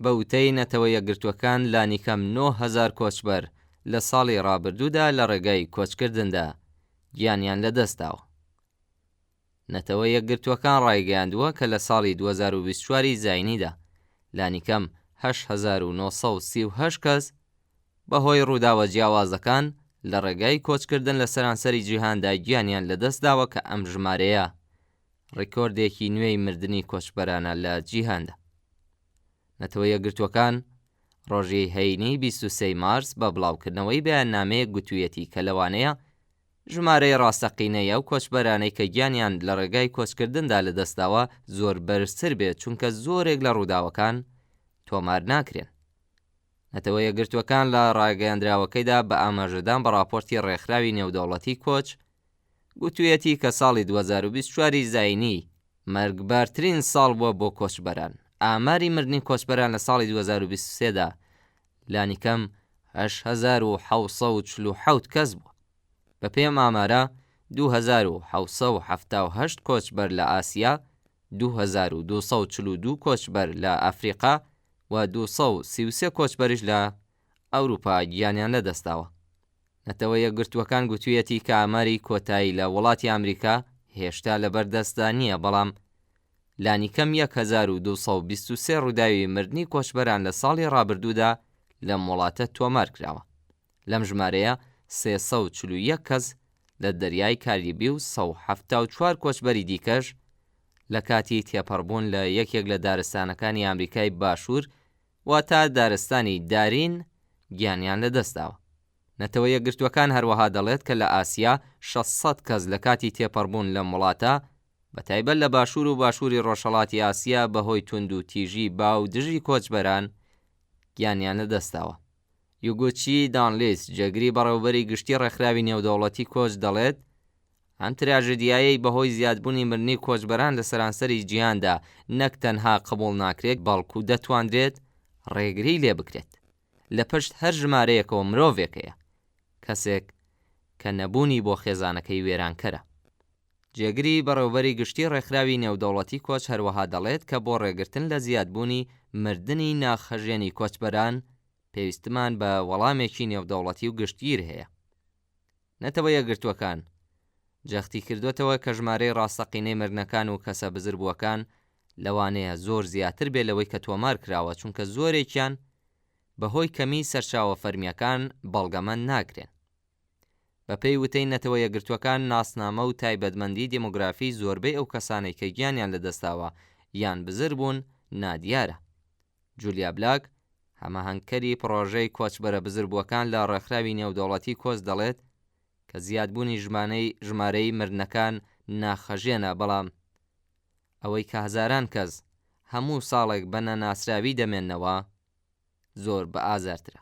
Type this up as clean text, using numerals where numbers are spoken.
بە وتەی نەتەوە یەکگرتووەکان لانیکەم 9000 کۆچبەر لە ساڵی ڕابردوودا لە ڕێگای کۆچکردندا گیانیان لەدەستداوە. نەتەوە یەکگرتووەکان ڕایگەیاندووە کە لە ساڵی 2024 ی زاینیدا لانیکەم 8938 کەس بەهۆی ڕووداوە جیاوازەکان لە ڕێگای کۆچکردن لە سەرانسەری جیهاندا گیانیان لەدەستداوە کە ئەم ژمارەیە ڕیکۆردێکی نوێی مردنی کۆچبەرانە لە جیهاندا. نەتەوە یەکگرتووەکان ڕۆژی هەینی 23 مارس بە بڵاوکردنەوەی بەیاننامەیەک گوتوویەتی کە لەوانەیە ژمارەی ڕاستەقینەی ئەو کۆچبەرانەی کە گیانیان لە ڕێگای کۆچکردندا لەدەستداوە زۆر بەرزتر بێت چونکە زۆرێک لە ڕووداوەکان تۆمار ناکرێن. نەتەوە یەکگرتووەکان لە ڕاگەیاندراوەکەیدا بە ئاماژەدان بە ڕاپۆرتی ڕێکخراوی نێودەوڵەتی کۆچ گوتوویەتی کە ساڵی 2024 ی زایینی مەرگبارترین ساڵ بووە بۆ کۆچبەران. ئاماری مردنی کۆچبەران لە ساڵی 2023 دا لانیکەم 8747 کەس بووە. بەپێی ئەم ئامارە 2778 کۆچبەر لە ئاسیا، 2242 کۆچبەر لە ئەفریقا و 233 کۆچبەریش لە ئەوروپا گیانیان لەدەستداوە. نەتەوە یەکگرتووەکان گوتوویەتی کە ئاماری کۆتایی لە وڵاتی ئامریکا هێشتا لەبەر دەستدا نییە، بەڵام لانیکەم 1223 ڕووداوی مردنی کۆچبەران لە ساڵی ڕابردوودا لەم وڵاتە تۆمار کراوە. لەم ژمارەیە 341 کەس لە دەریای کاریبی و 174 کۆچبەری دیکەش لە کاتی تێپەڕبوون لە یەکێک لە دارستانەکانی ئامریکای باشوور واتە دارستانی دارین گیانیان لەدەستداوە. نەتەوە یەکگرتووەکان هەروەها دەڵێت کە لە ئاسیا 600 کەس لە کاتی تێپەڕبوون لەم وڵاتە بە تایبەت لە باشوور و باشووری ڕۆژهەڵاتی ئاسیا بەهۆی توندوتیژی باو دژی کۆچبەران گیانیان لەدەستداوە. یوگوچی دانلیس، جێگری بەڕێوەبەری گشتی ڕێکخراوی نێودەوڵەتی کۆچ دەڵێت، ئەم تراژیدیایەی بەهۆی زیادبوونی مردنی کۆچبەران لە سەرانسەری جیهاندا نەک تەنها قبوڵ ناکرێت بەڵکو دەتوانرێت ڕێگری لێ بکرێت. لە پشت هەر ژمارەیەکەوە مرۆڤێک هەیە، کەسێک کە نەبوونی بۆ خێزانەکەی وێرانکەرە. جێگری بەڕێوبەری گشتی ڕێکخراوی نێودەوڵەتی کۆچ هەروەها دەڵێت کە بۆ ڕێگرتن لە زیادبوونی مردنی ناخهەژێنی کۆچبەران پێویستمان بە وەڵامێکی نێودەوڵەتی و گشتگیر هەیە. نەتەوە یەکگرتووەکان جەختی کردووەتەوە کە ژمارەی ڕاستەقینەی مردنەکان و کەسە بزربووەکان لەوانەیە زۆر زیاتر بێت لەوەی کە تۆمار کراوە چونکە زۆرێکیان بەهۆی کەمیی سەرچاوە فەرمییەکان بەڵگەمەند ناکرێن. بەپێی وتەی نەتەوە یەکگرتووەکان ناسنامە و تایبەتمەندی دێمۆگرافی زۆربەی ئەو کەسانەی کە گیانیان لەدەستداوە یان بزر بوون نادیارە. جولیا بلاک، هەماهەنگکەری پڕۆژەی کۆچبەرە بزربووەکان لە ڕێکخراوی نێودەوڵەتی کۆچ دەڵێت کە زیادبوونی ژمانەی ژمارەی مردنەکان ناخهەژێنە بەڵام ئەوەی کە هەزاران کەس هەموو ساڵێک بە نەناسراوی دەمێننەوە زۆر بەئازارترە.